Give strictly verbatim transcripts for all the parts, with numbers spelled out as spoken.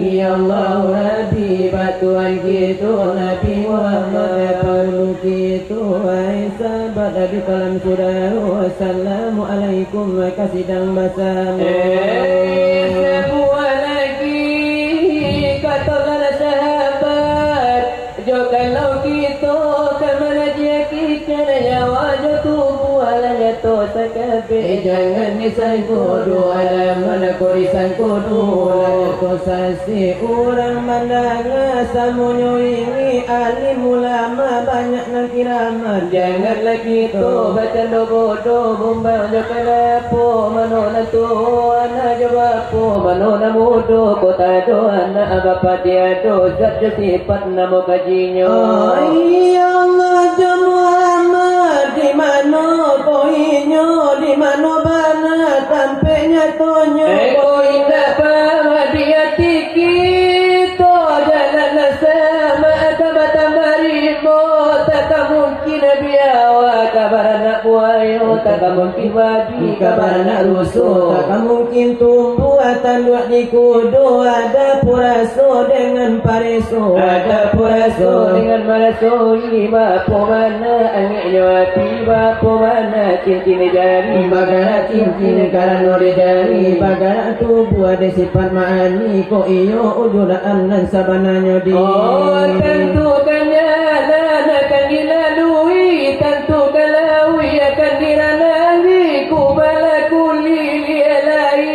Ya Allah Rabbi, bak Tuhan kito Nabi Muhammad, Tuhan kito, wahai sahabat Nabi, kalam sudaro, assalamualaikum, ka sidang basamo. Eh, sabuah lagi, katolah sahabat, jo kalau kito ka mangaji hakikat, nyawa jo tubuah lah nyato sakabeh. Eh, jangan disangko doh, alah mano ko disangko doh, lah nyato sasek. Urang mandanga samonyo ini, alim ulama banyak nan kiramat. Janganlah kito bacando bodoh, bumbang jo kalapo, mano nan tuo anak jo bapo, mano nan mudo kota jo anak, bapak tiado, zat jo sifat namo kajinyo. Oh, ya Allah, jo Muhammad, di mano ko inyo, di mano bana tampek nyatonyo? Eh, ko indak paham di ati kito, jalan nan sama ka batambah rimo, tak ka mungkin biawa ka baranak buayo, tak ka mungkin babi ka baranak ruso, tak ka mungkin tumbuah tanduak di kudo, ada puraso dengan pareso, ada puraso dengan marasoi, bapo mana angeknyo api, bapo mana cincin di jari, bagarak cincin karano di jari, bagarak tubuah di sifat ma'ani, kok iyo ujudan nan sabananyo di. Oh, tantu kan jalan akan dilalui, tantu kan lauik akan diranangi, kubala kulilia lai.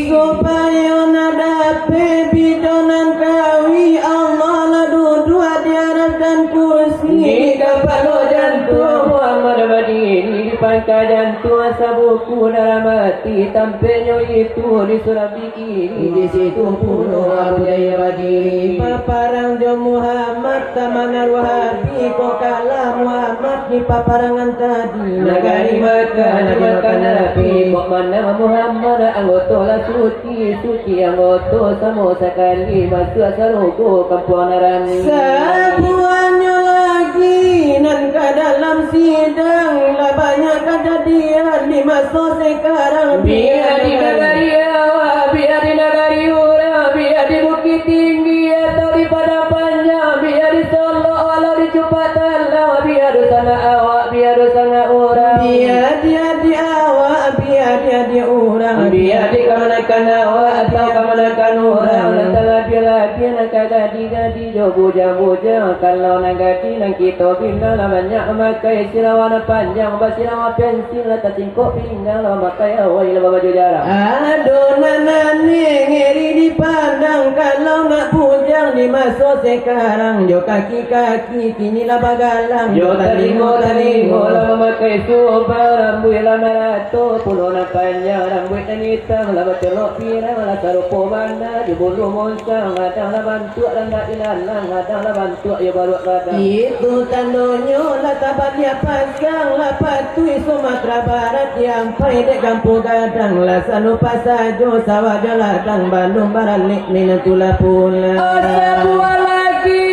Supayo nak dapek bidon nan kawi, Allah lah duduak di aras dan kursi. Di kapalo jantuang Muhammad badiri, di pangka jantuang sabuku darah mati, tampeknyo itu di Surabaya. Di situ pulo Abu Jahil badiri, paparang jo Muhammad, taman Wahabi, kok kalah Muhammad di paparangan tadi. Nagari Makkah, nagari Makkah Nabi, kok manang Muhammad, anggoto lah suci, suci anggoto, samo sakali masuak sarugo kampuang Narani. Sabuahnyo lagi nan ka dalam sidang, lah banyak kajadian di maso sekarang. Bia di nagari awak, bia di nagari urang, bia di Bukittinggi atau di Padang Panjang, bia di Solok walau di Cupak Talang, bia dunsanak awak, bia dunsanak urang. Bia di adik awak, bia di adik urang. Bia di kamanakan awak atau kamanakan urang, nan talabiah-labiah nan ka gadi-gadi jo bujang-bujang. Kalau nan gadi nan kito bilang, lah banyak mamakai sirawa nan panjang, basirawa pensil, lah tasingkok pinggang, lah mamakai awai, lah babaju jarang. Ado nan aneh ngeri dipandang, kalau nak bujang di maso sekarang, jo kaki-kaki kini lah bagalang, jo talingo-talingo lah mamakai subang, rambuik lah marato, pulo nan panjang, rambuik nan itam, lah bacolok pirang, lah sarupo bana jo bulu monsang, gadang lah bantuak lah ndak ilalang, gadang lah bantuak yo baruak gadang. Itu tandonyo lah tabaliak pasang, lah patuih Sumatera Barat, diampai dek Gampo Gadang, lah salupa sajo sawah jo ladang, balum baralek minantu lah pulang. Oh, sabuah lagi,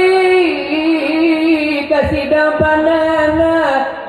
ka sidang panana.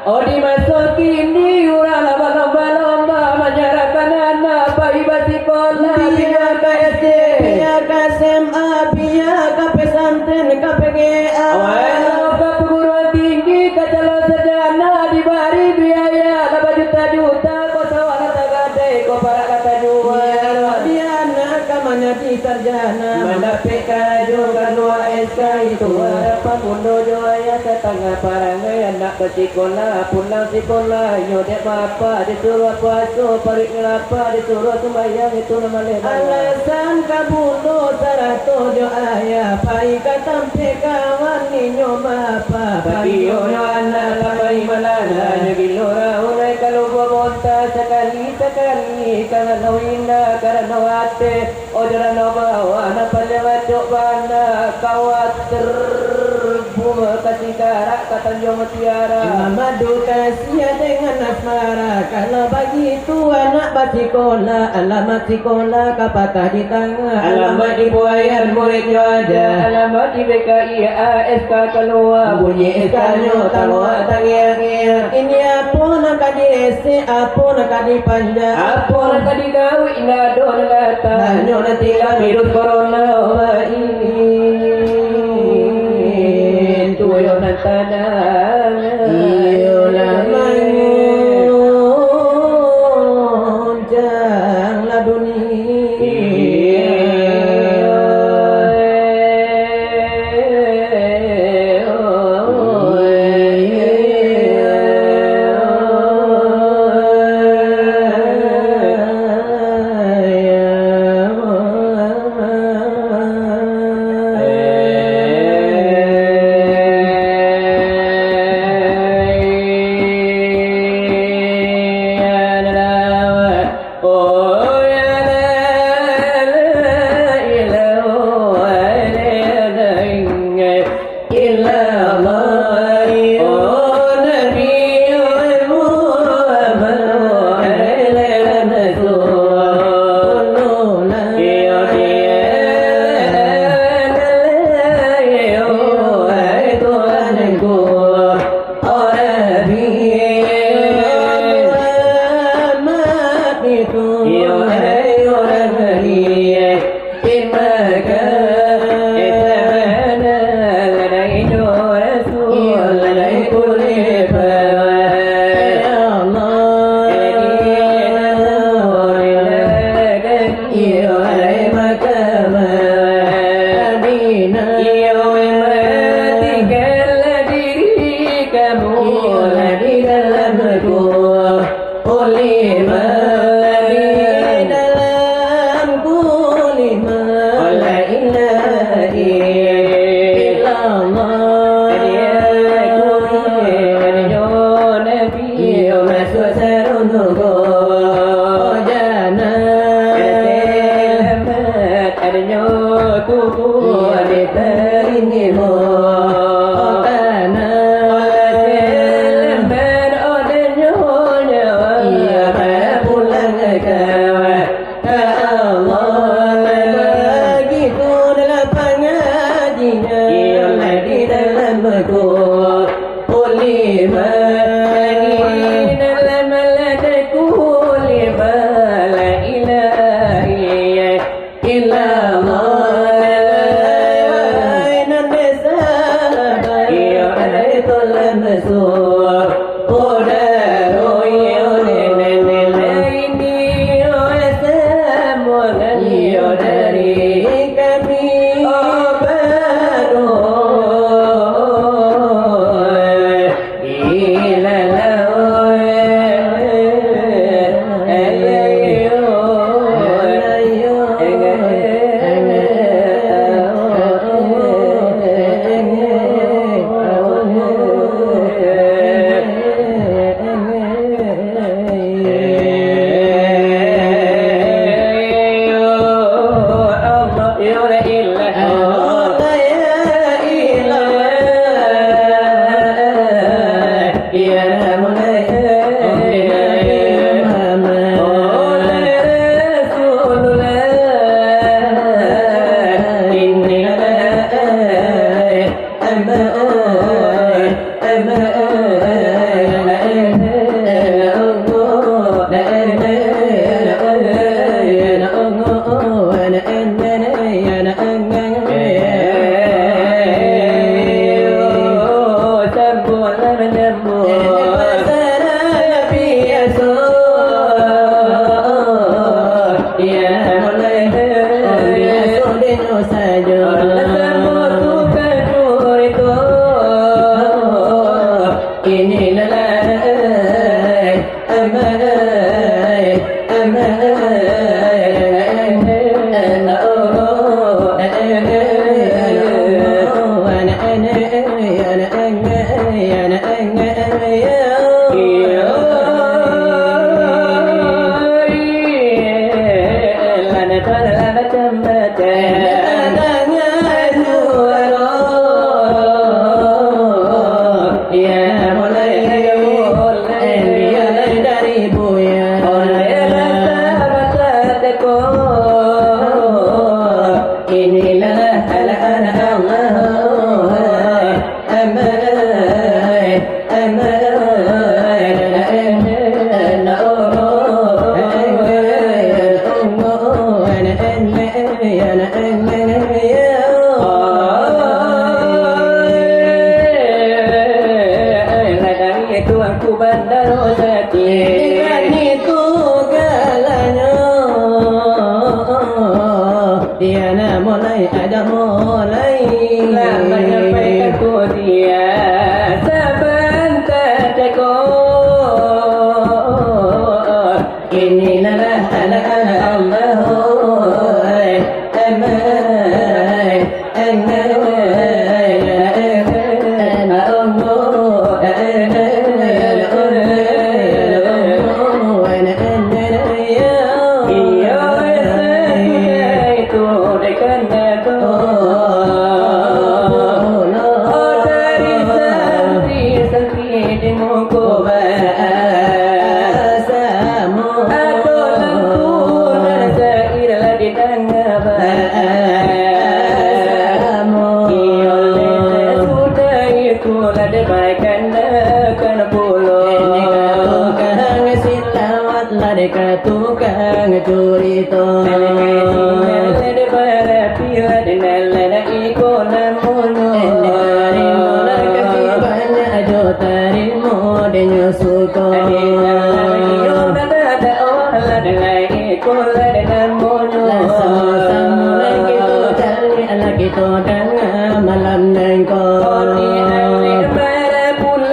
Oh, di maso kini, urang lah balomba-lomba manyarahkan anak pai basikolah, bia ka S D, bia ka S M A, bia ka pesantren, ka P G A. Walau ka perguruan tinggi, ka calon sarjana, dibari biaya lah bajuta-juta, ko sawah lah tagadai, ko parak lah tajual. Bia di anak ka manjadi sarjana, mandapek karajo, kalua S K, itu harapan bundo jo ayah. Satangah parangai anak basikolah, pulang sikolah, iyo dek bapak disuruah puaso, paruik nyo lapa disuruah sumbayang, itu nan maleh bana. Alasan ka bundo sarato jo ayah, pai ka tampek kawan inyo bapak. Pakionyo anak lah pai malana, nyo gilo raun ai ka lubuak bonta, sakali-sakali karano indak, karano ateh. Ojaran Abah, wah, nan paliang acok bana, kawa terbunga ka Singkarak, ka Tanjuang Mutiara. Imam Ado Kasiah dengan Asmara, kalau bagitu anak basikolah, alamat sikolah ka patah di tangah, alamat di Buayan muridnyo aja, alamat di B K I A S K kalua, bunyi S K-nyo tamuak tangiang-ngiang. Ini apo nan ka diresek, apo nan ka dipanjak, apo nan ka digawik, indak ado nan ka Hanyo nan tingga virus corona ini, tu yo nan tanang. Iyolah manguncanglah dunia. Iyo, mati, tinggallah diri kamu, iyolah di dalam kubur. Oleh Madinah Lai ado mulai. Lah manyampaikan kudiah sabanta cako. Inilah anak-anak Allah, amai, amai, amai, amai. Iyo, leh sudah itu lah dibakanakan pulo. Lah dek ka tukang curito. Lah dek barapi, lah dek nan lah nak iko namonyo. Lah dek tarimo, lah kasih banyak jo tarimo, denyo suko. Lah dek dalam iyo nan ada dakwah, lah dek lai iko, lah dek namonyo. Lah samo-samo lah kito cari, lah kito danga malam nangko. Koni alek bara pulang.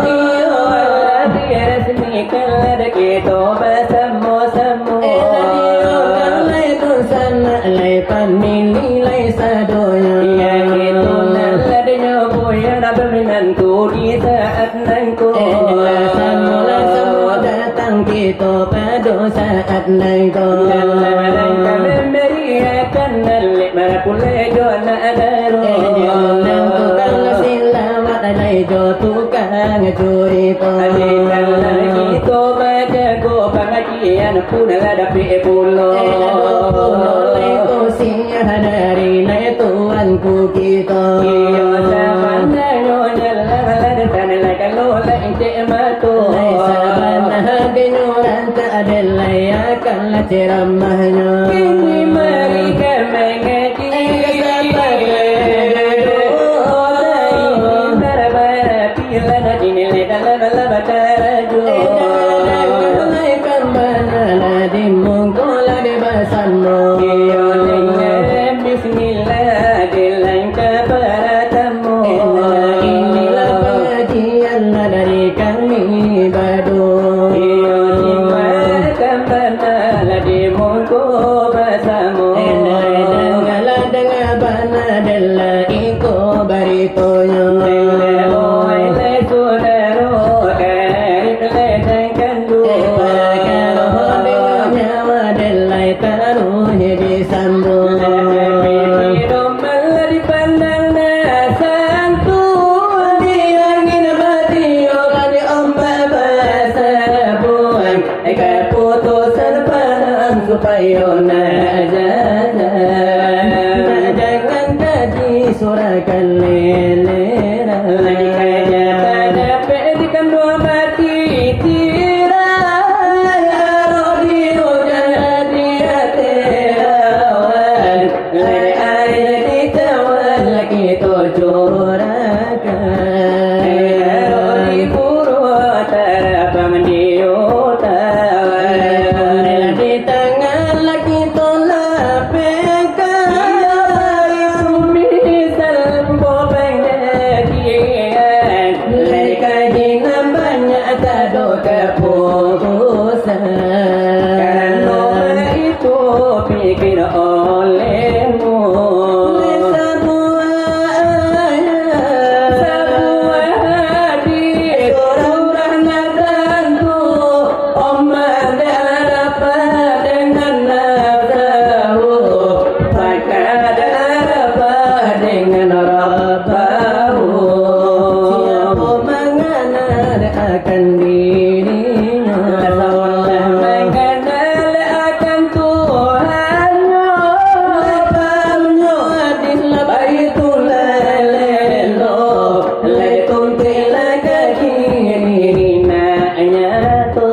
Iyo, lah diresmikan lah dek kito basamo-samo. Eh, lah diorang lai dunsanak, lai pamili, lai sadonyo. Iyo, kito nan lah dinyo buya, nak baminantu di saat nangko. Eh, lah samo, lah samo datang kito pado saat nangko. Dalam rangka mambariakan alek bara pulang jo anak daro. Eh, diundang tukang silawat, lai jo tukang curito. Alek dalam kito bajago, pangajian pun lah dapek pulo. Eh, ado pulo lai kosiah dari lai tuanku kito. Iyo, sabananyo nyalah lah datang lai kalau lai cek mato. Lai sabana dinyo rantak, ado lai akan lah ceramahnyo. Kini mari ka mangaji. Eh, ka sabar. Oh, lai bara-bara Iyolah, lah dinilai dalam lah bakarajo. Eh, jangan-jangan lai pambana, lah dimungko, lah dibasamo. Iyo, dengan bismillah, di langkah paratamo. Eh, nah, inilah pangajian lah dari kami baduo. Iyo, simak pambana, lah dimungko basamo. Eh, nah, dangalah, danga bana, dek lah iko baritonyo. Lai, lai, sudaro, karib lai nan kanduang. Eh, pakaro dek nyawa, dek lai taruih disambuang. Lai, lai, lai, doman lah dipandang nan santuang. Di angin batiup, di ombak basabuang. Kaputusan palang supayo nak jajan. Nak jangan kaji surahkan lelera. Lai kaja tadapek di kanduang batitiran. Arok di ujan di ateh awan. Lai aia di cawan kito curahkan. Arok di buruak tarapang di utawan. Di tangan lah kito lapehkan. Bumi salambo panjadian. Lai kaji nan banyak tado kaputusan. Karano itu pikir olehmu. Sabuah ayat, sabuah hadis, surah nan tantu, oman dek arapah dengan nafsahu, pakak dek arapah dengan Rabbahu. Siapo mangana dek akan dirinyo. Lah mangana dek akan Tuhannyo. Lah barunnyo adil, lah baitu lah lelo. Lai tuntuik lah ka kiri nak nyato.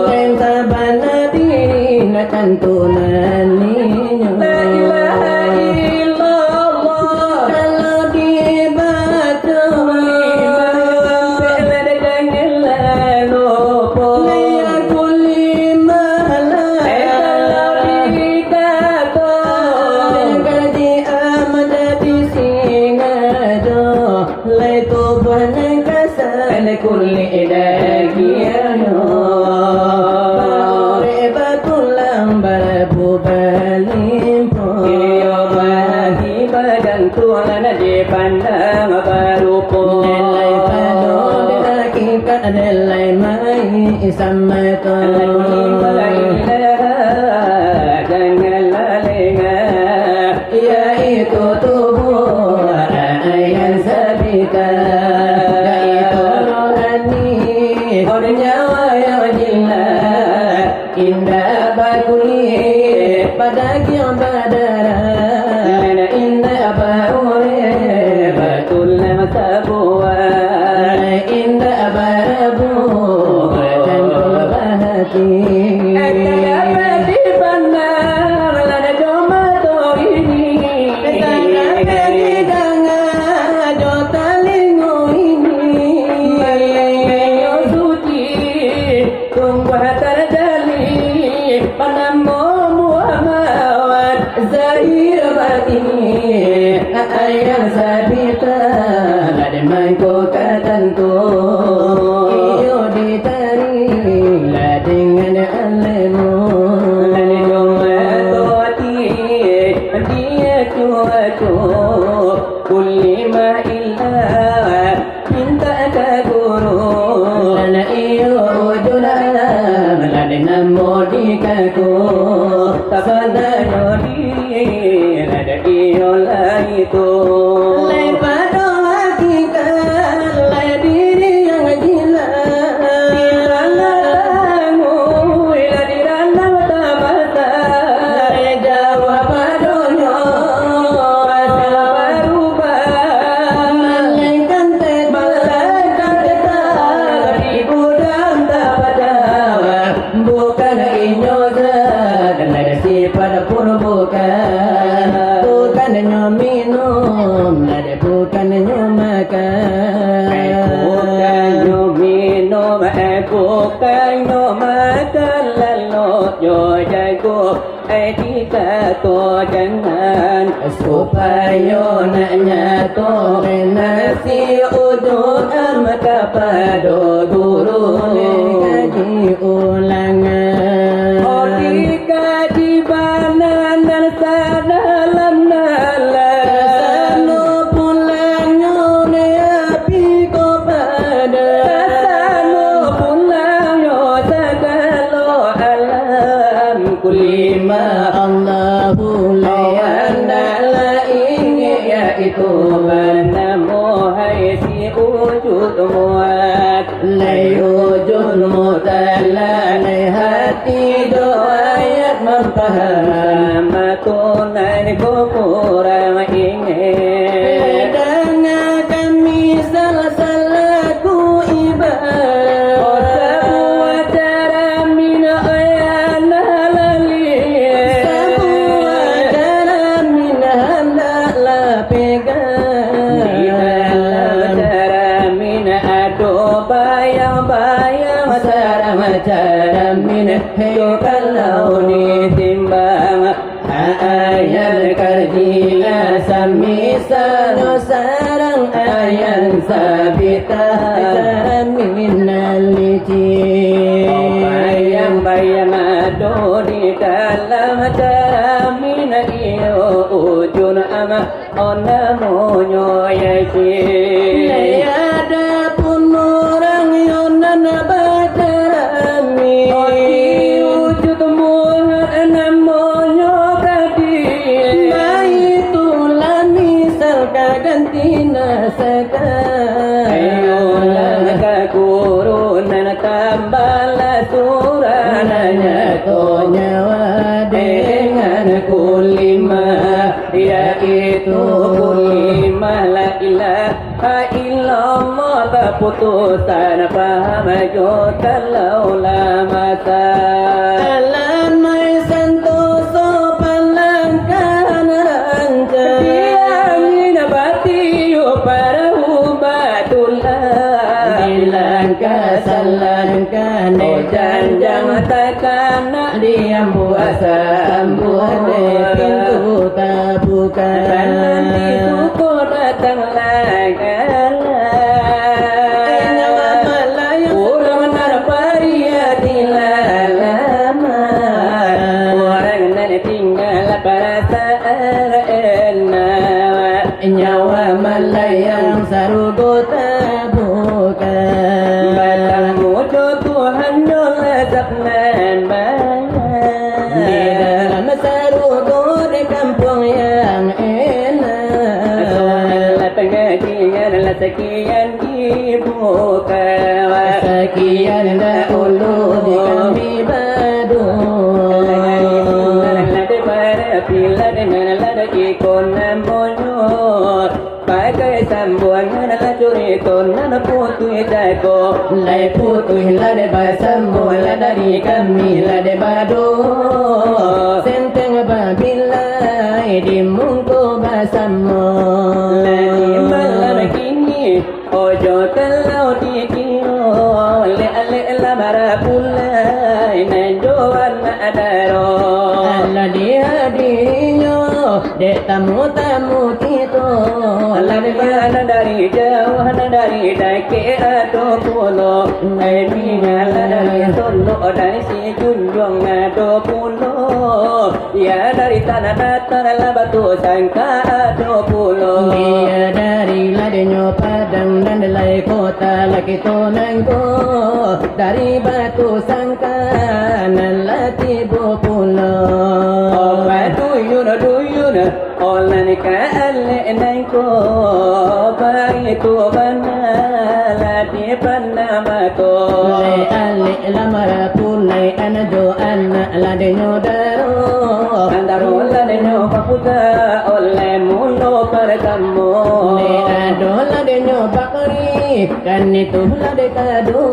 Lai sabana diri nak tantu nan inyo. La ilaha illallah. Kalau dibaco, janganlah lupo. Lai aku lima lah. Eh, kalau di Samato. La ilaha, janganlah lengah, yaitu tubuh Ayang Sabita, yaitu rohani, oh, nyawa yang jinak, indak bakulik, badagiang badarah, indak baurek, batulang sabuah, indak barabuah, badan pun bahati. Eka dapat dipandang lah jo mato ini. Eka dapat didanga jo talingo ini. Malengnyo suci, tumbuah tarjalin, banamo Muhammad, zahir batin, Ayang Sabita, lah di mangko ka tantu, iyo ditarik lah dengan alemu. Lah di rumah toti, dia cuaco, kulimah ilah, mintak ka guru. Nan iyo ujun, lah di namo di kaku, sabananyo di, lah di iyo lah itu. Lai pado hakikat, lai diri yang jinak. Di dalam tangui, lah di dalam tabata. Lai jauah padonyo, asa barubah. Malengkan tetap, malengkan tetap di gudang tabata. Bukan inyo zat, lai sifat pun bukan. Bukannyo minum, lai bukannyo makan. Eh, bukannyo minum, eh, bukannyo makan, lalok jo jago. Ai dikato jangan, supayo nak nyato, nasi ujun am kapado guru, kaji ulangan. Oh, dikaji bana nan sadalam-dalam. Sano pulangnyo ne api ko pada. Sano pulangnyo sagalo alam. Kulima Allahu lai andak lai ingin, yaitu banamo hai si ujud muat. Lai ujud mutalak, lai hati do ayat mampaham. Matunan ko kurang ingin. Lai danga kami salah-salah ku ibarat. Oh, sabuah cara mina ayana lalih. Sabuah cara mina handaklah pegang. Di dalam cara mina ado bayang-bayang, sarang cara mina yo kalau ditimbang. Ayat kardinal samisal sarang ayat sabita minal licin. Bayang-bayang ado di dalam cara mina iyo ujun ama. Oh, namonyo yakin. Lai adapun urang yo nan badarami. Oh, di ujud muhat namonyo gadih. Baitulah misal ka ganti nasakan. Ayolah ka guru nan tambalah surah. Nan nyato nyawa dengan kulimah. Yaitu kulimah la ilaha illallah, kaputusan paham jo kalau lah masa. Alamai santoso palangkahan rancak. Di angin batiup parahu batulah. Di langkah salangkah neh janjang takana. Diambuah sambuah dek pintu tabuka. Dan nanti suko datang lai. Urang nan pariah di lalaman. Urang nan tinggal parasaan enak. Nyawa malayang sarugo tabuka. Batang mudo Tuhan nyo Kian dahulu di kami baduo. Lah dari sinan lah dek barapi, lah dek nan lah dek iko namonyo. Pakai sambuangan lah curito nan putuih cako. Lai putuih lah dek basambung, lah dari kami lah dek baduo. Senteng babilai di mungko basamo. Lah di malam kini, ojo kalau di kiro, alek-alek lah marapulai, nan jo anak daro. Alah di hadinyo, dek tamu-tamu kito, alah di nan dari jauah, nan dari dakek ado pulo. Ai pingalah dari Solok, dari Sijunjuang ado pulo. Iyo dari Tanah Datar lah Batusangka ado pulo. Iyo dari ladenyo Padang nan lai kota lah kito nangko. Dari Batusangka nan lah tibo pulo. Opa duyun, duyun, olah ka alek nangko. Baitu bana lah di Panama ko. Lai alek lah marapulai, anak jo anak ladenyo daro. Antaro ladenyo baputa, oleh mulo partamo. Lai ado ladenyo bakri, kan itu lah dek kado.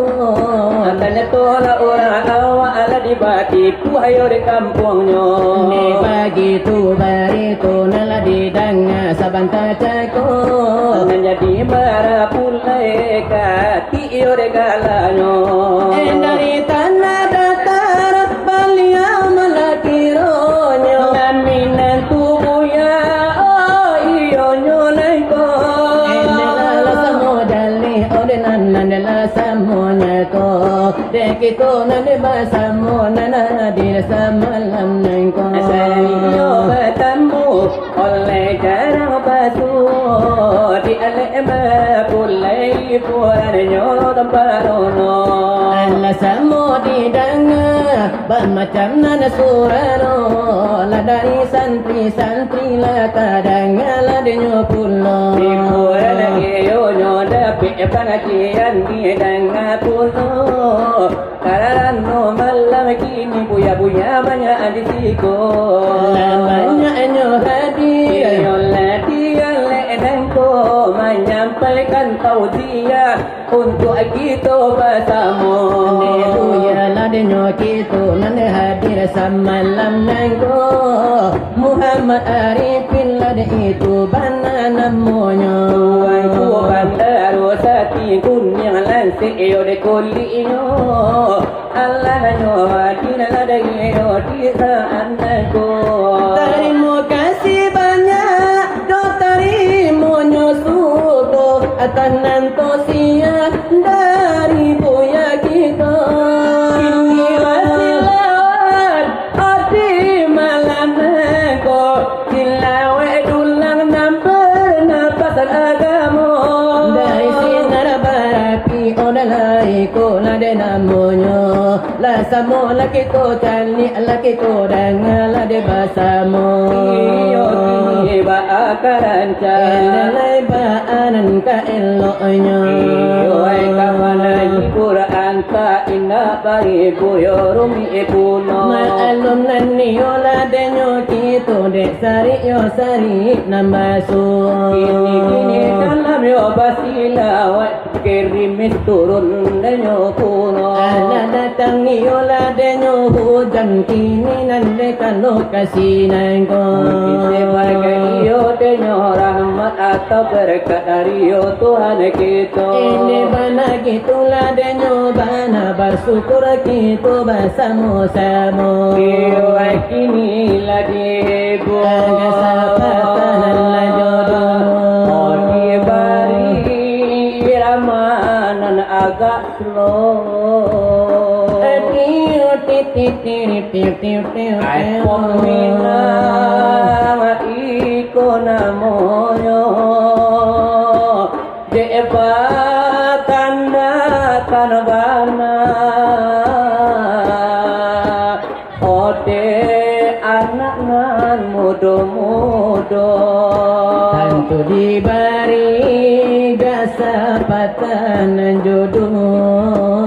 Antanya tu lah urang awak lah dibatipu ayo di kampuangnyo. Lai bagitu barito nan lah didanga sabanta cako. Nan jadi marapulai ka Iyo dek galanyo. Eh, dari Tanah Datar, Baliau malah kironyo. Nan minantu buya, oh, iyonyo nangko. Eh, dek lah samo jaleh, oh, dek nan, nan dek lah samo nyako. Dek kito nan dek basamo, nan hadir samalam nangko. Sariyo batamu, Oleh jarang basuo, di alek mapulai purannyo tamparono. Alah samo didanga, bamacam nan surano, lah dari santri-santri lah tadanga ladenyo pulo. Di puran iyonyo dapek pangajian didanga pulo. Karano malam kini buya-buya banyak di siko. Lah banyaknyo hadir. Iyolah di alek nangko manyampaikan tauziah untuak kito basamo. Dek buya ladenyo kito nan hadir samalam nangko. Muhammad Arifin lah dek itu bana namonyo. Tuanku Bandaro Sati Kuniang Lansik iyo dek kuliknyo. Alahnyo adil lah dek iyo di saat nangko. Tarimo kasih banyak, doh tarimonyo suko, atah nan tosiah dari buya kito. Kini lah silawat Ati malam ko, silawek dulang nan banapasan agamo. Dari sinar barapi, oh, dalai ko lah dek namonyo. Lah samo lah kito caliak, lah kito danga lah dek basamo. Iyo kini baa ka rancak. Elok lai baa nan ka eloknyo. Iyo ai ka mana Quran tak indak baibu yo rumik puno. Maklum nan iyo lah denyo kito dek sarik yo sarik nan basuo. Kini-kini kalam yo basilawat, kirimis turun denyo puno. Alah datang iyo lah denyo hujan, kini nan dek ka lokasi nangko. Disebarkan iyo denyo rahmat atau berkat dari yo Tuhan kito. Ini bana gitulah denyo bana, basyukur kito basamo-samo. Iyo kini lah dibuat. Agak sapatah nan lah jodoh. Oh, dibari irama nan agak slow. Tiu, ti, ti, ti, tiu, tiu, tiu, tiu. iPhone Minang iko namonyo. Dek batandakan bana. Ode Anak nan mudo-mudo, tantu dibari kasapatan jodoh.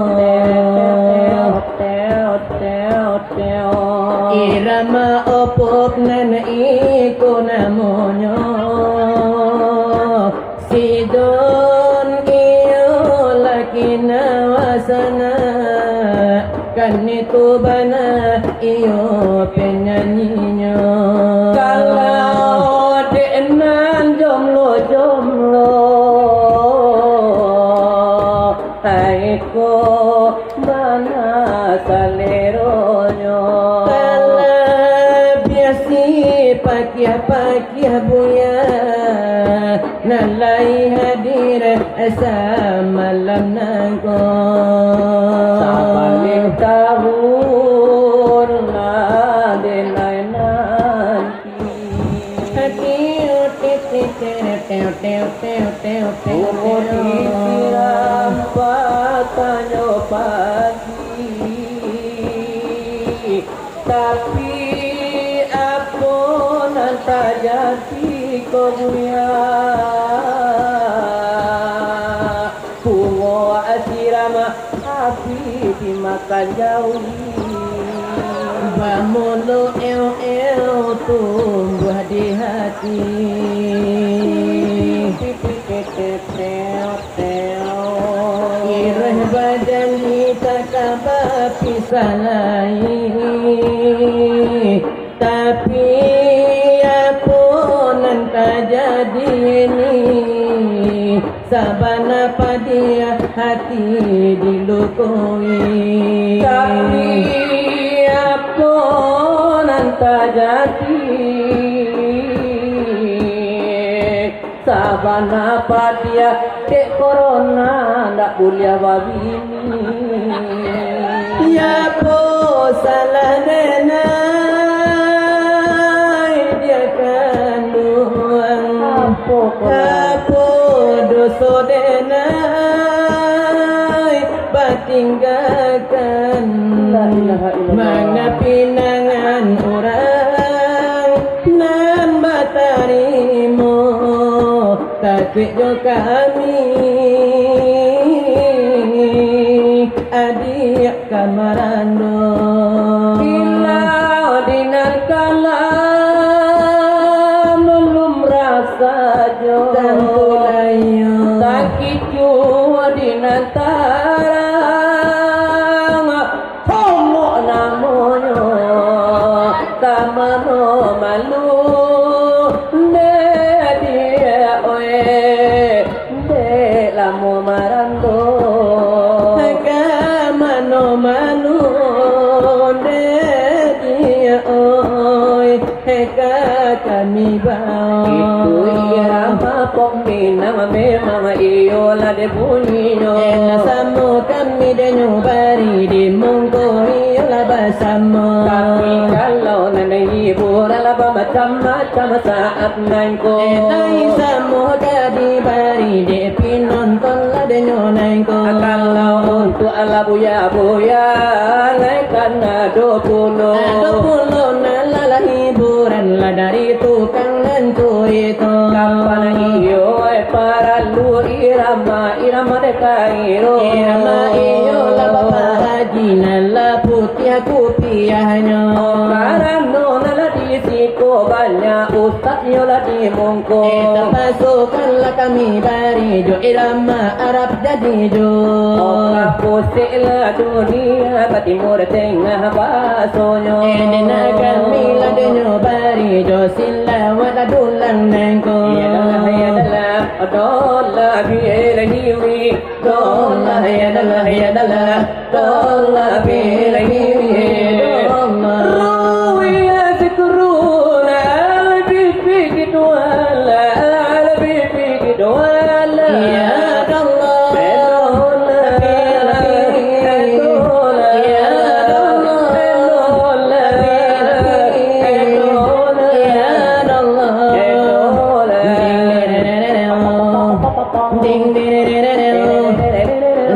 Irama Opop nan iko namonyo, Sidon iyo laki nawasana, kan itu bana iyo penyanyinyo. Kalau dek nan jomlo-jomlo, hai ko bana saleronyo. Talabiah si pakiah-pakiah buya, nan lai hadir samalam nangko. Sabaleh tahun lah den lai nanti. Hati otik. Bungo disiram patanyo pagi. Tapi, apo nan tajadi ko buya? Bungo siram api dimakan jauhi. Bamulo eo-eo tumbuah di hati. Ireh bajanji tak ka bapisah lai. Tapi, apo nan tajadi ni? Sabana padiah hati dilukoi. Tapi, apo nan tajadi? Sabana padiah dek korona ndak buliah babini. Apo salah denai dia kanduang? Apo, apo doso denai batinggakan? La ilaha illallah. Manga pinangan urang nan batarimo. Takuik jo kami, adiak ka marando. Ilau di nan kalam lumrah sajo. Tantu lai yo. Takicuah di nan tarang. Homok namonyo, ka mano malu, dek dia, oi, dek lamo marando. Ka mano malu, dek dia, oi. Heka kami bao. Itu irama pop Minang, memang iyolah dek bunyinyo. Elah samo kami denyo bari di mungko iyolah basamo. Tapi kalau nan hiburan lah bamacam-macam saat nangko. Elah samo ka dibari dek pinonton lah denyo nangko. Kalau untuk alah buya-buya, lai kan ado pulo. Ado pulo nan lah hiburan lah dari tukang nan curito. Kapan iyo, eh, paralu irama, irama dek kairo. Irama iyo lah Bapak Haji nan lah putiah kupiahnyo. Oh, karano nan lah di siko banyak ustaz yo lah di mungko. Eh, tapasukanlah kami bari jo irama Arab jadi jo. Oka pusek lah dunia, ka timur tengah basonyo. Eh, dek nak kami lah denyo bari jo silawat lah dulang nangko. Ya Allah, ya Allah, dola bilahiwi, dola ya Allah, ya Allah, dola bilahiwi, dola. Ruwiya zikruna al-bibi kidwala, al-bibi kidwala. Ya Allah. Ding, ding, ding, ding, ding.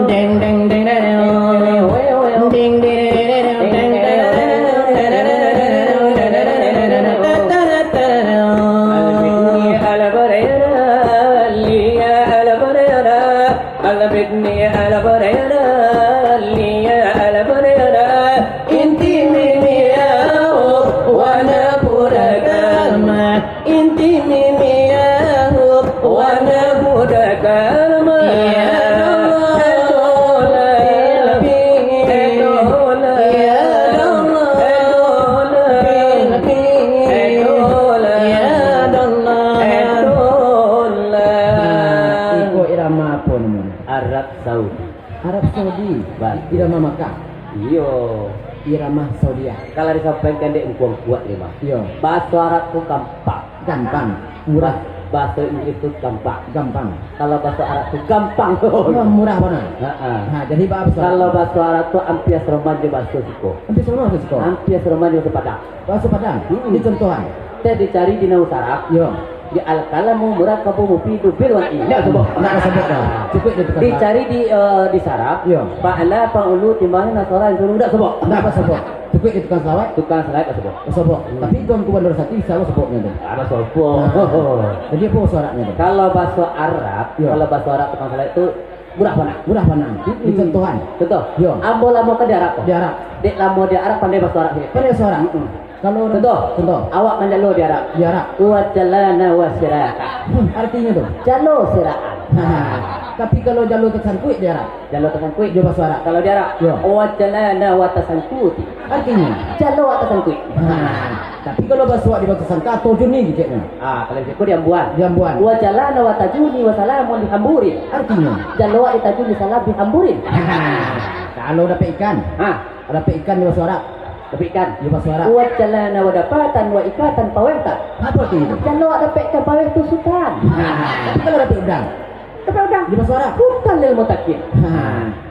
Ding, ding, ding, ding, ding. Ding, ding. Saudi. Batul. Irama Makkah. Iyo. Irama Saudiah. Kalau disampaikan dek ungkuang kuat ni, Bang. Iyo. Baso Arab tu gampang. Gampang. Murah. Baso Inggris tu gampang. Gampang. Kalau baso Arab tu gampang. Murah, murah bana. Ha, ha. Ha, jadi ba-, baso Arab. Kalau baso Arab tu ampia saroman jo baso siko. Ampia saroman jo siko. Ampia saroman jo baso Padang. Baso Padang. Hmm. Di contohan. Teh dicari di Nahwu Saraf. Yo. Di Al-Kalamu Murakkabu Mufidu bil Wad'i. Ndak sebut. Ndak sebut dah. Cukup di tukang Saraf. Dicari di, eh, di Saraf. Yo. Fa'ala, fa'ulu, timbangan, nasara, yansuru. Ndak sebut. Ndak sebut. Cukup di tukang salawat. Tukang salawat ndak sebut. Ndak sebut. Hmm. Tapi Tuanku Bandar Sati, insya Allah sebutnya tu. Ah, ndak sebut. Nah. Jadi apa baso Arabnya tu? Kalau baso Arab, yo, kalau baso Arab tukang salawat tu murah panang. Murah panang. Hmm. Di contohan. Contoh. Yo. Ambo lamo ka di Arab tu. Di Arab. Dek lamo di Arab pandai baso Arab sikit. Pandai baso Arab. Hmm. Kalau contoh, contoh. Awak manjalo di Arab. Di Arab. Wa jalana wa siraka. Hmm, artinya tu? Jalo sirakan. Ha. Tapi kalau jalo tasangkuik di Arab? Jalo tasangkuik. Jalo baso Arab. Kalau di Arab? Yo. Wa jalana wa tasangkuti. Artinya? Jalo awak tasangkuik. Ha. Tapi kalau baso awak di Batusangka, atau Juni gitu. Ah, kalau di siko di Ambuan. Di Ambuan. Wa jalana wa tajuni wa salamun di Hamburin. Artinya? Jalo awak di Tajuni salam di Hamburin. Ha. Kalau dapek ikan? Ha. Dapek ikan di baso Arab. Dapek ikan. Di baso Arab. Wa jalana wa dapatan wa ikatan paweh tak? Apa tu itu? Jalo awak dapek ikan paweh tu sutan. Ha, tapi kalau dapek udang? Dapek udang. Di baso Arab. Hutan lil mutakin. Ha.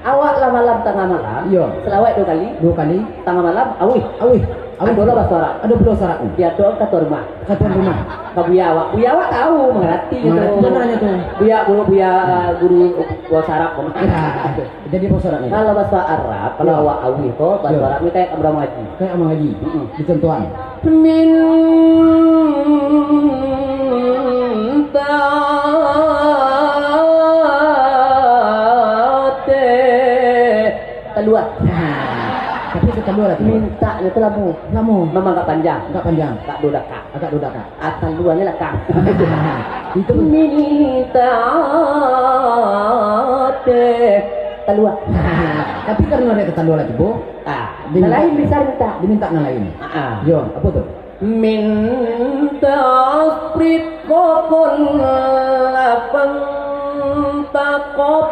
Awak lah malam tangah malam. Iyo. Salawat duo kali. Duo kali. Tangah malam, awih. Awih. Awih. Ado lah baso Arab. Ado pulo baso Arab tu. Di ado ka tuan rumah. Ka tuan rumah. Ka buya awak. Buya awak tahu, mangarati gitu. Mangarati, bana nyo tu. Buya guru, buya, eh, guru baso Arab. Ya. Jadi baso Arab ni? Kalau baso Arab, kalau awak awih ko, baso Arab ni kayak amrama haji. Kayak amrama haji. Mm-mm. Di contohan. Minta te. Talua. Nah, tapi itu talua lah tu. Minta nyo tu lamo. Lamo. Memang agak panjang. Agak panjang. Agak duo dakak. Agak duo dakak. Asal dua ni lah, Kang. Itu. Minta te. Talua. Tapi karena dia talua lagi, Bu. Ah, nan lain bisa minta. Diminta nan lain. Ah, ah. Yo, apa tu? Minta sprit kokon lapang takop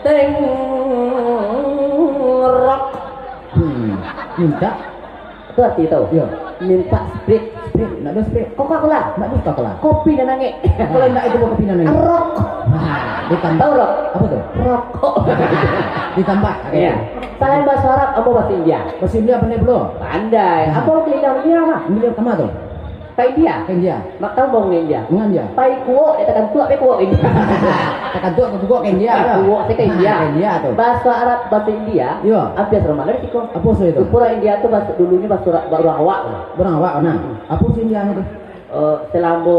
teng rok. Hmm. Minta. Itu arti tau. Yo. Minta sprit. Sprit, nak ada sprit. Coca-Cola. Nak ada Coca-Cola. Kopi nan angek. Kalau ndak itu kopi nan angek. Rok. Nah, ditambah. Tahu rok? Apa tu? Rokok. Ditambah. Iya. Selain bahasa Arab, apa bahasa India? Bahasa India pandai pulo. Pandai. Nah. Apa ke India mah? India kama tu? Ka India. Ka India. Mak tahu mau ke India? Manga India. Pai kuok, dia takantuak, pai kuok India. Takantuak ka kuok ka India tu. Kuok saya ka India. Nah, ka India tu. Bahasa Arab, bahasa India. Yo. Hampir sama lah di siko. Apa sih itu? Rupa urang India tu bahasa, dulunya bahasa urang, urang awak tu. Urang awak, nah. Hmm. Apa sih India tu? Eh, selama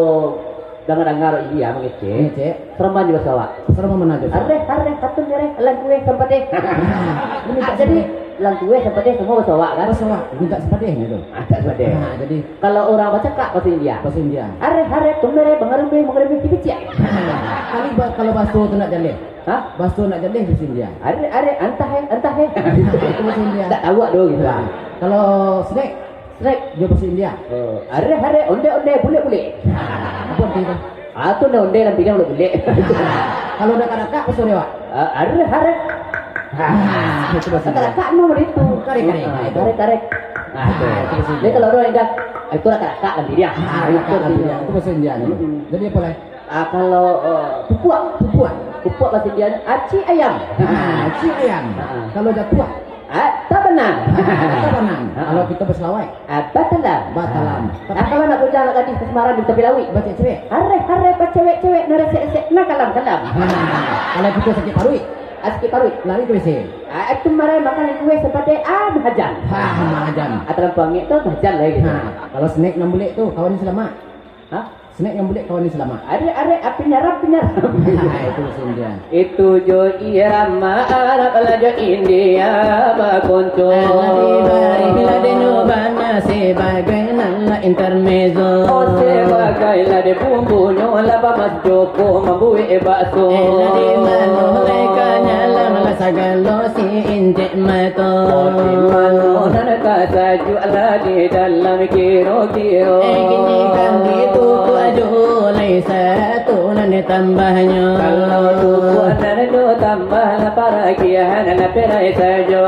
dangar-dangar India mangecek, mangecek. Sereman jo baso awak. Sereman mano jo? Areh, areh, katun areh, langkueh, sampadeh. Ini tak jadi, langkueh, sampadeh, semua baso awak, kan? Baso awak, minta sampadeh nyo tu. Ah, tak sampadeh. Nah, jadi kalau urang bacakak baso India. Baso India. Areh, areh, tumere, bangarumbe, mangarumbe, cipiciak. Kali ba-, kalau baso tu nak jaleh. Hah? Baso nak jaleh baso India. Areh, areh, antah eh, antah eh. Itu baso India. Tak tahu tu gitu. Nah, kalau snack, Snack. Yo baso India. Oh, areh, areh, onde, onde, bulek, bulek. Apa arti itu? Ah, tu onde, onde, nan pilihan bulek, bulek. Kalau dakak-dakak, baso India, Pak? Ah, areh, areh. Ah, itu baso India. Dakak-dakak, no, itu. Karek, karek. Ah, nah, itu. Karek, karek. Ah, itu. Ah, itu baso India. Jadi, kalau urang India, itu dakak-dakak, nan pilihan. Ah, itu dakak-dakak, nan pilihan. Itu baso India ni. Mm-mm. Jadi, apa lai? Ah, kalau, eh, pupuak. Pupuak. Pupuak baso India ni, aci ayam. Ah, aci ayam. Ah. Kalau jatuah? Ah, tabanam. Tabanam. Ah. Kalau kita basalawat? Ah, batalam. Batalam. Ah. Ah, kalau nak bujang, nak gadih, ka Semarang, di tapi lawik. Bacewek-cewek. Areh, areh, bacewek-cewek, nan resek-resek, nan kalam-kalam. Ah. Kalau kita sakit paruik? Ah, sakit paruik. Lari ke W C. Ah, itu marai makan kuih sampadeh, ah, bahajan. Ah, bahajan. Ah, talampau angek tu, bahajan lah gitu. Ah, kalau snack nan bulek tu, kawan ni salamak. Hah? Snack nan bulek kawan ni salamak. Arek, arek, api nyaram, api nyaram. Nah, itu baso India. Itu jo irama Arab lah jo India bakonco. Alah dibarih lah deno bana sebagai nan lah intermezzo. Oh, sebagai lah de bumbunyo Lah bamas joko mambuek bakso. Eh, lah di mano lai ka nyalang lah sagalo si incek mato. Oh, di mano nan ka sajuak lah di dalam kiro-kiro. Eh, kini kan di tukuak jo lai satu nan tambahnyo. Kalau tukuak nan jo tambah lah paragiahan lah perai sajo.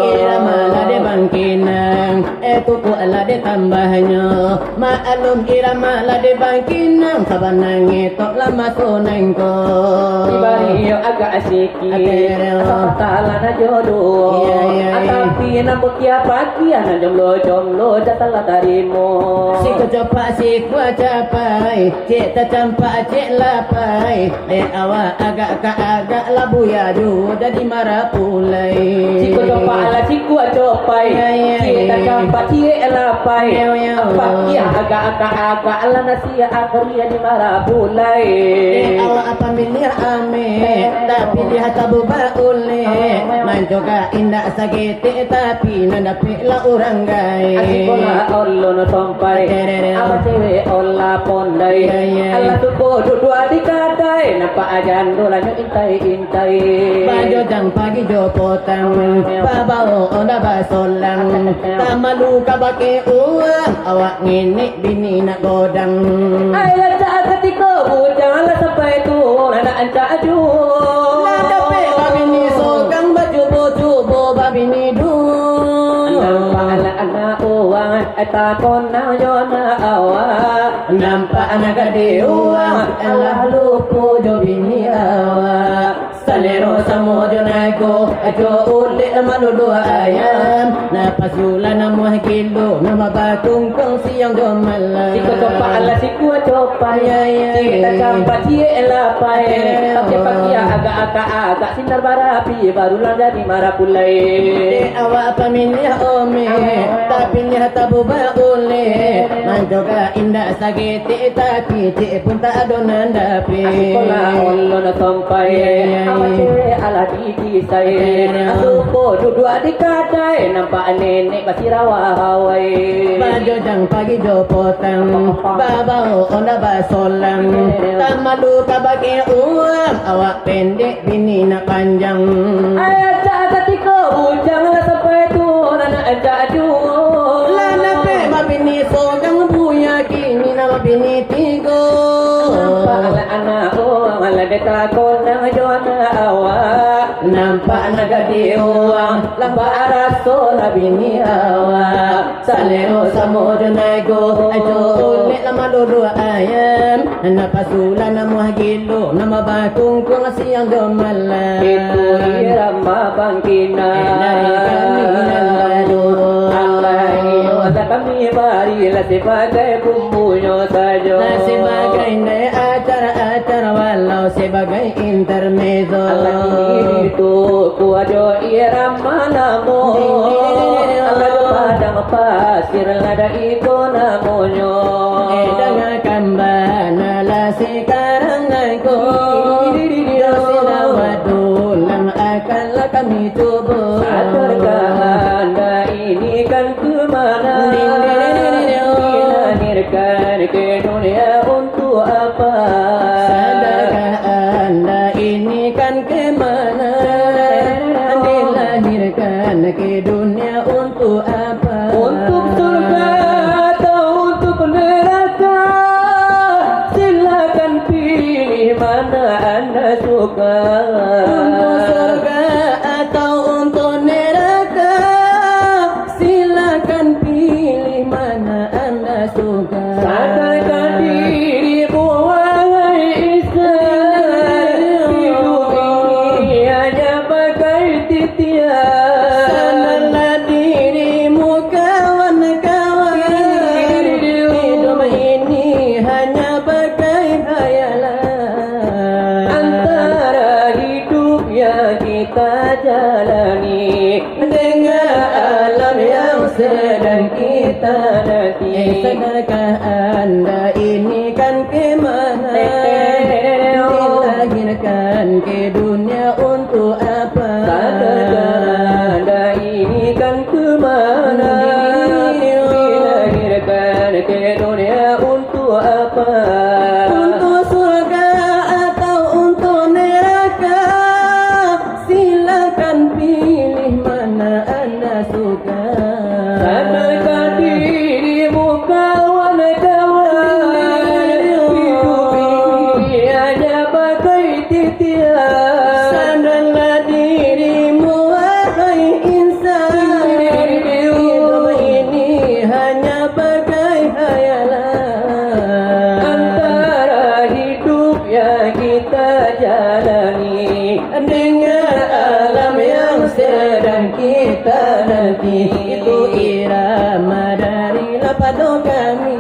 Irama lah di bangkinang, eh, tukuak lah di tambahnyo. Maklum irama lah di bangkinang, sabanangnyo tok lah maso nangko. Dibari yo agak sikit, Akhirnyo. Asal patalan ajo duo. Iya, iya, iya. Tapi nan bukia pakiah nan jomblo-jomblo, jan salah tarimo. Siko copak, siko capai, cek tacampak, cek lapai. Dek awak agak ka agak lah buya juo jadi marapulai. Siko copak lah siko copai. Ya, ya, ciek ya. Tacampak ciek lapai. Ya, ya. Pakiah agak ka agak lah nasi akhir jadi marapulai. Dek awak pamiliah ameh, tapi liah tabu baulek. Mancoka indak saketek, tapi nan dapek lah urang gaek. Asik bola olon sompai. Tererem. Abah cewek olah pondai. Ya, ya, ya. Alah suko duduak di kadai, nampak jando lah nyo intai-intai. Bajojang pagi jo potang, babao onda basolang. Tak malu ka bakeh urang, awak ngenek bini nak godang. Ai rancak katiko bujang lah sampai tu, nak rancak juo. Lah dapek babini sogang, bacubo-cubo babini duo. Nampak lah anak urang, eh, takonang jo nak awak. Nampak anak gadih urang, alah lupo jo bini awak. Salero samo jo nago, jo ulek malu duo ayam. Napasu lah namuah gilo, nan babakungkung siang jo malam. Siko copak lah siko copai. Ya, ya, ciek ya. Tacampak ciek lapai. Ya, ya. Pakiah-pakiah agak-agak, agak sinar barapi, barulah jadi marapulai. Dek awak pamiliah omeh, tapi liah tabu baulek. Mancoka indak saketek, tapi cek pun tak ado nan dapek. Asik bola olon sompai. Ya, ya, ya. Abah cewek alah di kisai. Betul. Asupo duduak di kadai, nampak nenek basirawa hawai. Bajojang pagi jo potang, babao onda basolang. Betul. Tak malu ka bakeh urang, awak pendek bini nak panjang. Ai rancak katiko bujang lah sampai tu, nak rancak juo. Lah dapek babini sogang, buya kini nan babini tigo. Nampak lah anak urang, lah dek takonang jo anak awak. Nampak anak gadih urang, lah baraso lah bini awak. Salero samo jo nago, jo ulek lah malu duo ayam. Napasu lah namuah gilo, nan babakungkung siang jo malam. Itu irama bangkinang. Eh, dari kami nan lalu. Alah iyo, dah kami barilah sabagai bumbunyo sajo. Lah sabagai nai acara-acara, walau sabagai intermezzo. Alah kini tu kuajo irama namo. Alah padang pasir lah dah iko namonyo. Eh, dangakan bana lah sakarang nangko. Dosi lawa dulang akanlah kami cubo. Sadarkah anda ini kan ke mana? Dilahirkan ke dunia untuk apa? Sadarkah anda ini kan ke mana? Dilahirkan ke dunia untuk apa? Untuk surga atau untuk neraka? Silakan pilih mana anda suka. Untuk surga atau untuk neraka? Silakan pilih mana anda suka. Sadarkan dirimu, wahai insan. Hidup ini hanya bagai titian. Sadarlah dirimu, kawan-kawan. Hidup ini hanya bagai hayalan. Antara hidup yang kita jalani dengan alam yang sedang kita nanti. Eh, sadarkah anda ini kan ke mana? Dilahirkan ke dunia untuk apa? Sadarkah anda ini kan ke mana? Dilahirkan ke dunia untuk apa? Untuk Hanya bagai hayalan antara hidup yang kita jalani dengan alam yang sedang kita nanti. Itu irama dari lapado kami.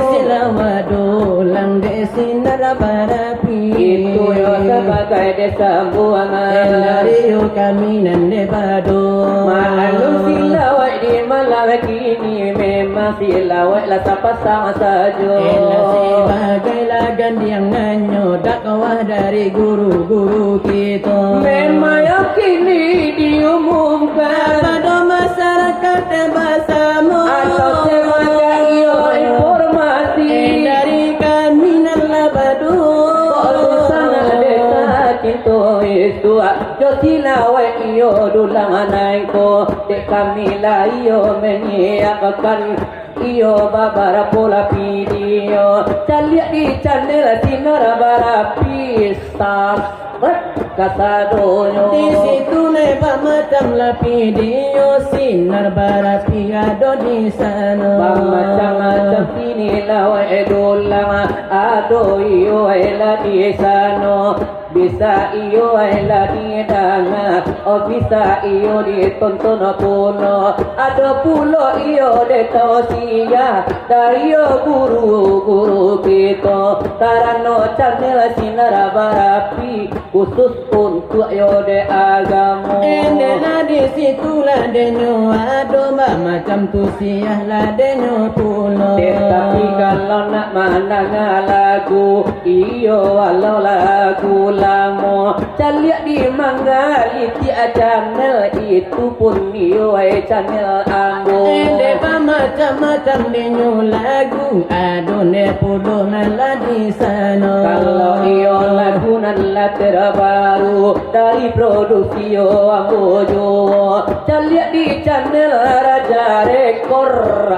Silawat dulang dek sinar barapi. Itu yo sabagai dek sambuangan dari yo kami nan dek bado. Maklum silawat di malam kini memang silawat lah sapasang sajo. Elah sebagai lah gandiang nanyo dakwah dari guru-guru kito. Memang yo kini diumumkan kapado masyarakat basamo. Atau sebagai iyo informasi dari kami nan lah bado. Kok tu sanak desa cinto Yesus, jo silawat iyo dulang nangko, dek kami lah iyo manyiapkan iyo babarapo lah video. Caliak di channel Sinar Barapi, subscribe kasadonyo. Di situ ne bamacam lah video Sinar Barapi ado di sano. Bamacam-macam kini lah wae dulang ado iyo wae lah di sano. Bisa iyo wae lah didanga, oh, bisa iyo ditonton pulo. Ado pulo iyo dek tausiah dari guru-guru kito. Karano channel Sinar Barapi khusus untuak yo dek agamo. Endek lah di situ lah denyo ado bamacam tausiah lah denyo pulo. Tetapi kalau nak mandanga lagu, iyo, walau lagu lamo, caliak di manggalitiak channel, itu pun iyo wae channel ambo. Endek bamacam-macam denyo lagu, ado ne pulo nan lah di sano. Kalau iyo lagu nan lah terbaru dari produksi yo ambo juo, caliak di channel Raja Rekor,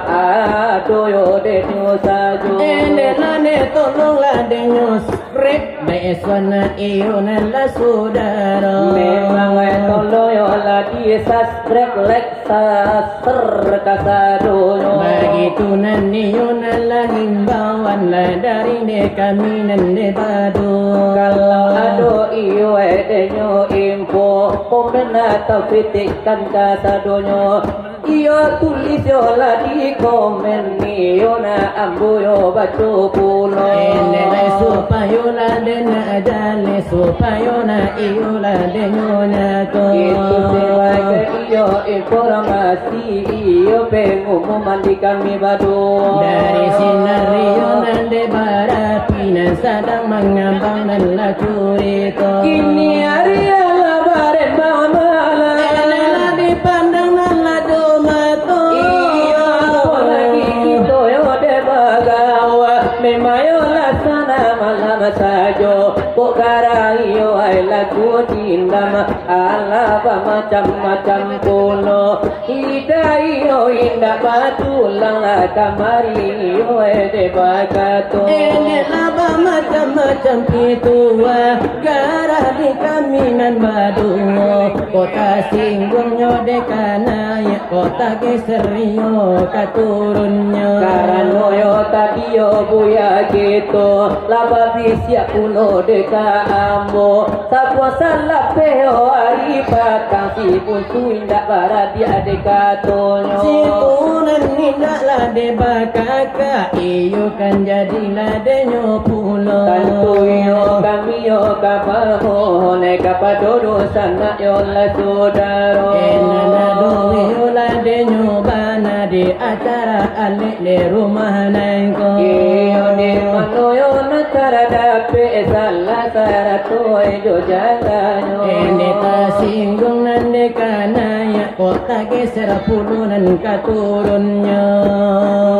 ado yo denyo sajo. Endek lah ne tolonglah denyo subscribe, bae suana iyo nan lah sudaro. Memang wae tolong yo lah di subscribe, like, subscribe kasadonyo. Bagitu nan iyo nan lah himbauan lah dari ne kami nan dek bado. Kalau ado iyo wae denyo info, komen atau kritikan kasadonyo, iyo tulis yo lah di komen, iyo nak ambo yo baco pulo. Endek lai supayo lah dek nak jaleh, supayo nak iyo lah denyo nyato. Itu sebagai iyo informasi, iyo pengumuman di kami bado. Dari Sinar Riau nan dek Barapi nan sadang mangambang nan lah curito. Kini ari alah barembang malam. Endek lah dipandang nan lah do mato. Iyo, apo lagi kito yo dek bagawa. Memang yo laksana malam sajo. Kok garah iyo ai lagu dindam. Alah bamacam-macam pulo. Hidayah indak batulang lah kamari, iyo dek bakato. Endek lah bamacam-macam pituah, garah di kami nan baduo. Kok tasingguangnyo dek ka naiak, kok tageser iyo ka turunnyo. Karano yo tadi yo buya kito, lah babisiak pulo dek ka ambo. Sabuah salapeh ari patang, si buntu indak baradiak dek katonyo. Situ nan indaklah dek bakakak, iyo kan jadilah denyo pulo. Tantu iyo kami yo ka pamohon, eh, kapado dunsanak yo lah sudaro. Eh, nan ado iyo lah denyo bana di acara alek di rumah nangko. Iyo, di mano yo nak cara dapek salah sarato jo jalanyo. Endek tasingguang nan dek ka naiak, kok tageser pulo nan ka turunnyo.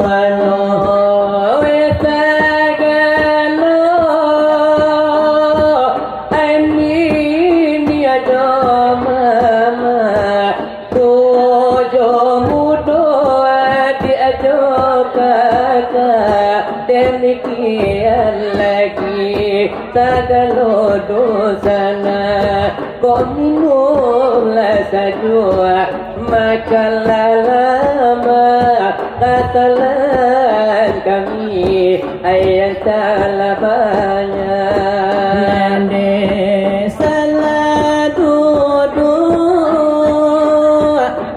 Mano weh sagalo, ai niniak jo mamak, tuo jo mudo, adiak jo kakak, demikian lagi sagalo dunsanak. Kok minumlah sajuak, makanlah lamak, Kesalahan kami yang salah banyak. Nan dek salah duduk,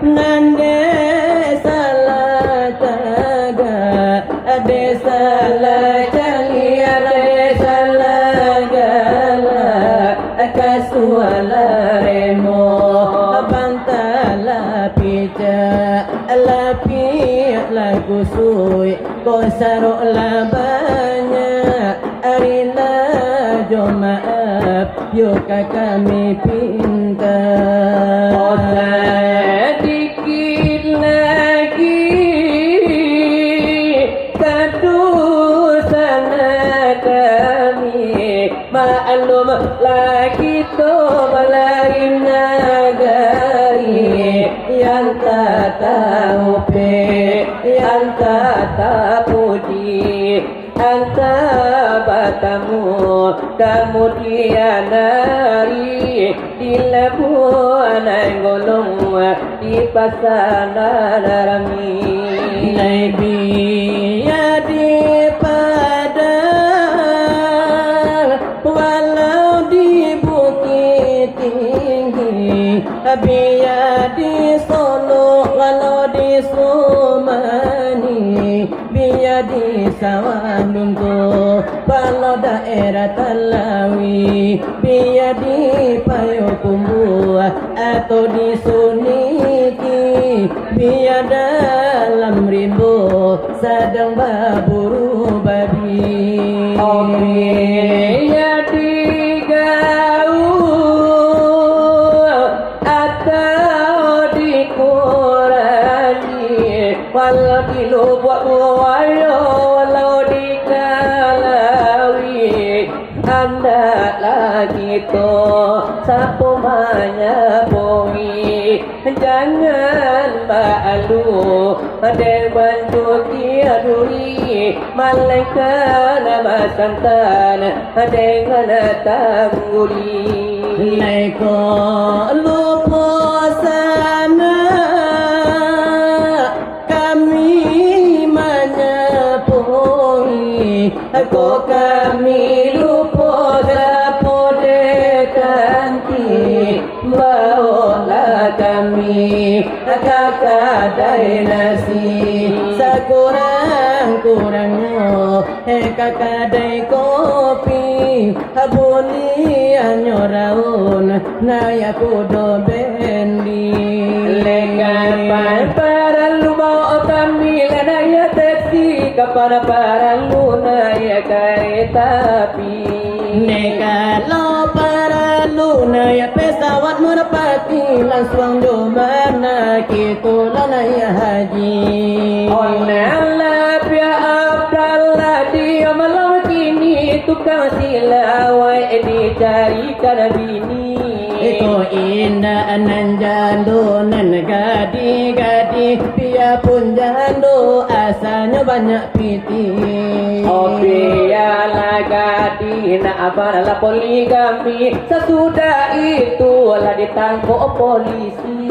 nan dek salah tagak, dek salah caliak, dek salah galak, kasualah remo, bantalah picak, lapiak lah kusuik, ko sarok lah banyak, arilah jo maaf, yo ka kami pinta. Oh, sadikit lagi ka dosa kami, maklumlah kito balain nagari, yang tak taupik, yang tak tapuji, antah batamu kamudian ari, di labuah nan golong, di pasanan rami. Lai biya di padang, walau di bukik tinggi, biya di Solok, walau di Sumani, biya di Sawah Lunto, palo daerah Talawi, biya di Payokumbuah atau di Suniki, biya dalam rimbo sadang baburu babi. Oke, ya digaul atau dikurangi, walau di Lubuak Buayo, walau di Talawi, andaklah kito sapo manyapoi. Jangan malu dek mancuci duri, malainkan basantan dengan tangguli. Lai ko lupo sanak kami manyapoi, ko kami lupo sapo dek kanti, baolah kami ka kadai nasi, sakurang-kurangnyo ka kadai kopi, buliahnyo raun naiak kudo bendi. Lai ka paralu bao kami lah naiak taksi, ka paralu naiak kareta api. Dek kalau paralu naiak pesawat Merpati, lansuang jo bana kito lah naiak haji. Onan labiah afdal lah di malam kini, tukang silawai dicarikan bini. Iko indak nan jando, nan gadih-gadih, biapun jando, asanyo banyak pitih. Oh, bialah gadih, nak abah lah poligami, sasudah itu lah ditangkok polisi.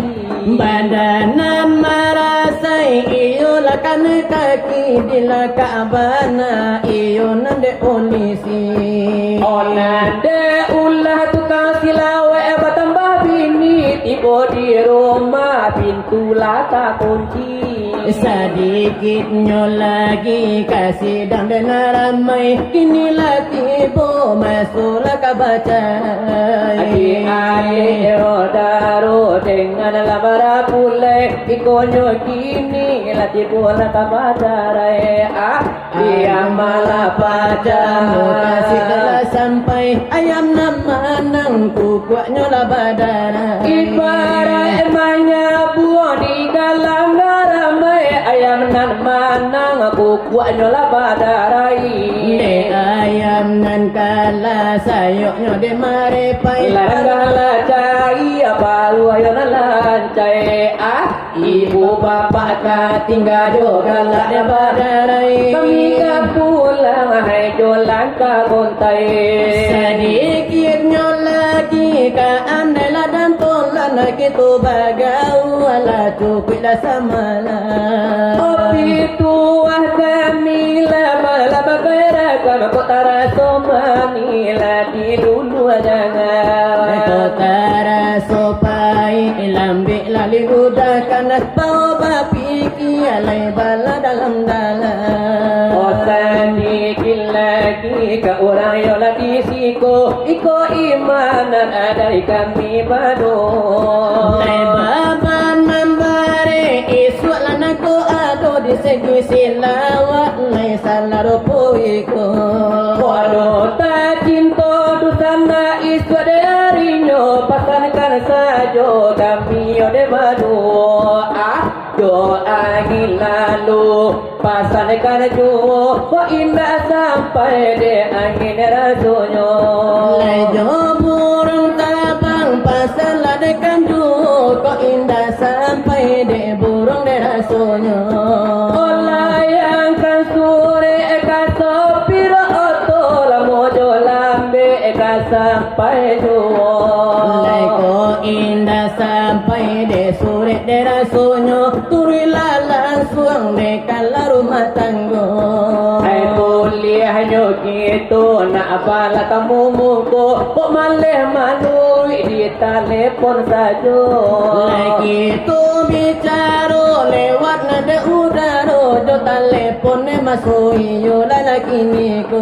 Badan nan marasai iyo lah kanai kaki, dilakak bana iyo nan dek polisi. Onan dek ulah tukang silawai batambah bini, tibo di rumah pintu lah takunci. Sadikitnyo lagi ka sidang dek nan ramai, kini lah tibo maso lah ka bacarai. Di alek daro dengan lah barapulai, ikonyo kini lah tibo lah ka bacarai. Ah, Iyo malah paja. Mukasuik lah sampai, ayam nan manang, kukuaknyo lah badarai. Ibarat manyabuang di galang ramai, ayam nan manang, kukuaknyo lah badarai. Dek ayam nan kalah, sayoknyo dek marepai. Langkah lah cari, baru ayo nan lancai. Ah. Ibu bapak ka tingga jo galak nan badarai. Kami ka pulang, hai jo langkah gontai. Sadikitnyo lagi ka andai lah dan tolan, kito bagaul lah cukuik lah samalah. Opi Kok taraso manih lah di luluah jangan. Kok taraso paik lambek lah di ludah, kanai bao bapikia lai bala dalam-dalam. Oh, sadikik lagi ka urang yo lah di siko, iko iman nan adai kami badoa. Lai baban mambarek isuak lah nangko ado di segi silawat lai salah rupo iko. Kok ado tacinto dusanak isuak dek arinyo, pasankan sajo kami yo dek badoa. Doa angin lalu pasankan juo, kok indak sampai dek angin rasonyo. Lai jo buruang tabang pasankan juo, kok indak sampai dek buruang dek rasonyo. Oh, layangkan surek ka sopir oto, lamo jo lambek ka sampai juo. Lai kok indak sampai dek surek dek rasonyo, turuiklah lansuang dek ka lah rumah tanggo. Ai buliahnyo kito nak bala tamu muko, kok maleh maluik di talepon sajo. Lai kito bicaro lewat nada udaro, jo talepon ne masuak iyo lah kini ko.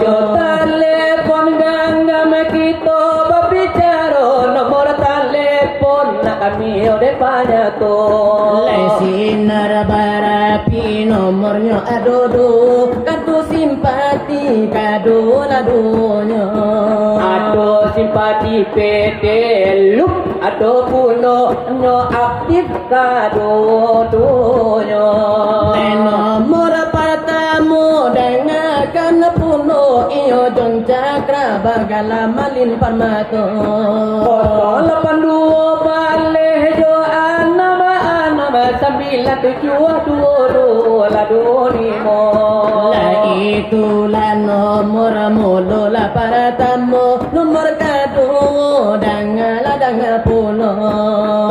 Jo talepon ganggam kito babicaro, nomor talepon nak kami yo dek panyato. Lai sinar barapi nomornyo ado duo, kartu simpati kado lah duonyo. Ado simpati P T Lup, ado pulo nyo aktif kaduo-duonyo. Lai nomor partamo, dangakan pulo iyo Jon Cakra bagala Malin Parmato. Kosong lapan duo baleh jo anam anam sambilan tujuah duo duo lah duo limo. Lah itulah nomor mulo lah partamo, nomor kaduo dangalah danga pulo.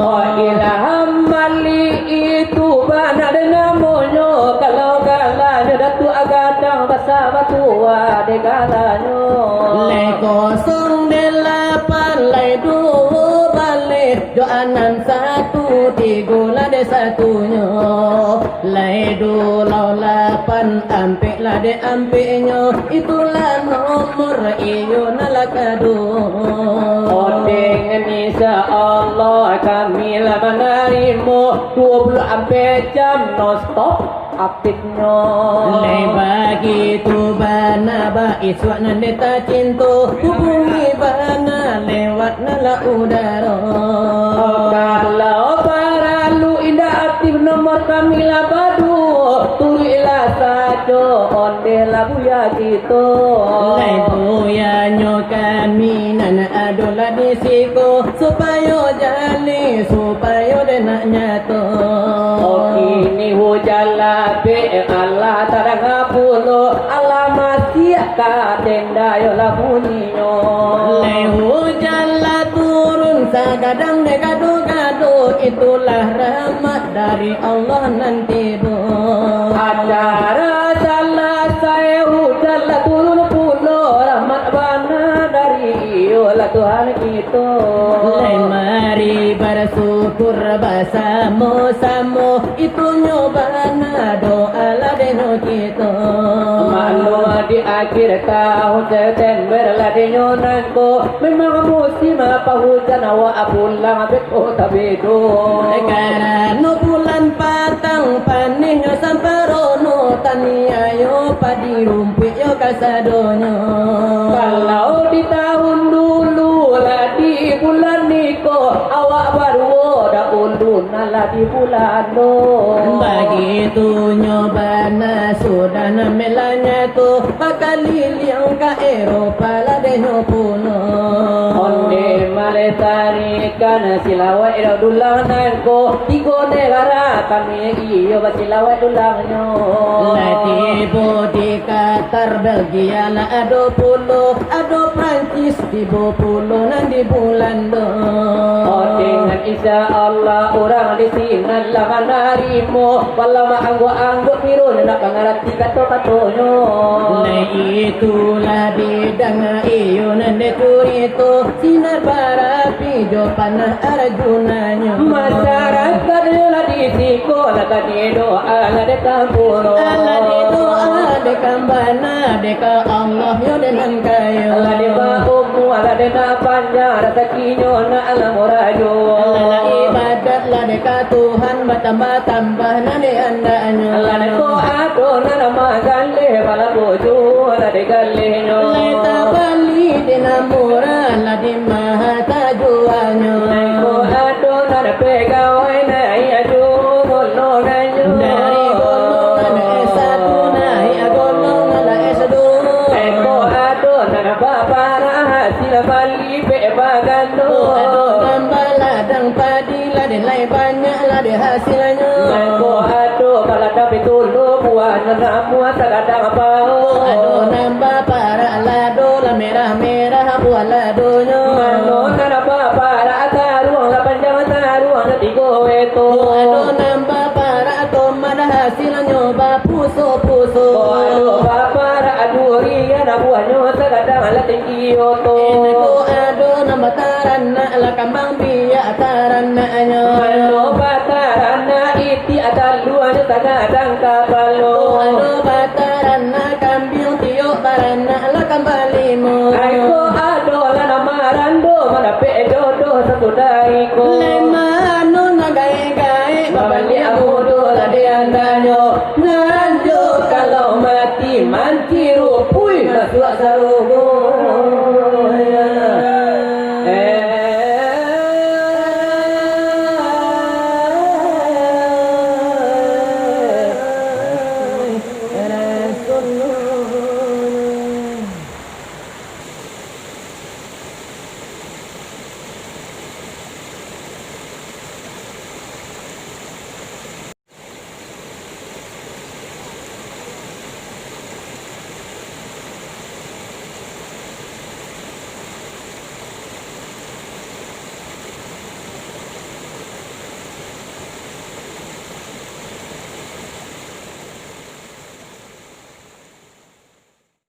Oh, Ilham Malik itu bana dek namonyo, kalau galanyo Datuak Gadang basa batua dek galanyo. Lai kosong dek lapan, lai duo baleh, jo anam satu tigo lah dek satunyo. Lai duo lapan ampek lah dek ampeknyo, itulah nomor iyo nan lah kaduo. Odeh, insya Allah kami lah manarimo duo puluah ampek jam non stop aktifnyo. Lai bagitu bana ba isuak nan dek tacinto, hubungi bana lewat nan lah udaro. Kalau paralu indak aktif nomor kami lah baduo, turuiklah sajo ondeh lah buya kito. Lai buyanyo kami nan ado lah di siko, supayo jaleh, supayo dek nak nyato. Oh, kini hujan labek, alah tadanga pulo, alah masiak ka tenda yo lah bunyi. Lai hujan lah turun sagadang dek gado-gado, itulah rahmat dari Allah nan tibo. Acara salasai, hujan lah turun pulo, rahmat bana dari iyo lah Tuhan kito. Lai mari barsukur basamo-samo, itunyo bana doa lah denyo kito. Maklum di akhir tahun September lah denyo nangko, memang musim pahujan awak pulang beko tabedo. Karano bulan patang panehnyo samparono, taniayo padi rumpuik yo kasadonyo. Kalau di tahun dulu lah di bulan niko, awak baruo dahulu. Alah di bulan do. Bagitunyo bana sudah nan melanyo tu, bakaliliang ka Eropa lah denyo pulo. Onde maleh Tarikan silawek dulang nangko, tigo negara kami iyo basilawek dulangnyo. Lah tibo di Qatar, Belgia lah ado pulo, ado Prancis, tibo pulo nan di Bulando. Oh, dengan insya Allah urang di sinan lah manarimo, walau maangguk-angguk pirun nak mangarati kato-katonyo. Nah, itulah didanga iyo nan dek curito, sinar barapi jo panah Arjunanyo. Masyarakat lah di siko lah tadi doa lah dek tampuro. Alah di doa dek kambana, dek ka Allah yo dek nan kayo. Lah dek baumua lah dek nak panjang, rasakinyo nak lah murajo. Alah lah ibadat lah dek ka Tuhan batambah-tambah nan dek andaknyo. Lah dek ko ado nan magaleh bala bojo lah dek galehnyo. Lai tabali dek nan murah lah dek maha tajuanyo. Lai ko ado nan pegawai naiak jo golongannyo. Dari golongan S satu naiak golongan S dua. Lai ko ado nan baparak hasil bali pek bagando. Ado nan baladang padi lah dek lai banyak lah dek hasilnyo. Lai ko ado baladang pitulu buahnyo namuah sagadang pao. Ado nan baparak lado lah merah-merah buah ladonyo. Mano nan baparak taruang lah panjang taruang lah tigo eto. Ado nan baparak tomat hasilnyo bapuso-puso. Ado baparak durian buahnyo sagadang lah tinggi oto. Ado nan bataranak lah kambang biak taranaknyo. Mano bataranak itiak taluanyo sagadang kapalo. Ado bataranak kambiang tiok baranak lah kambang limo. Ai ko ado lah nan marando mandapek jodoh sasudah iko. Lai mano nan gaek-gaek babaliak mudo lah dek andaknyo. Nan jo kalau mati mancirupui masuak sarugo.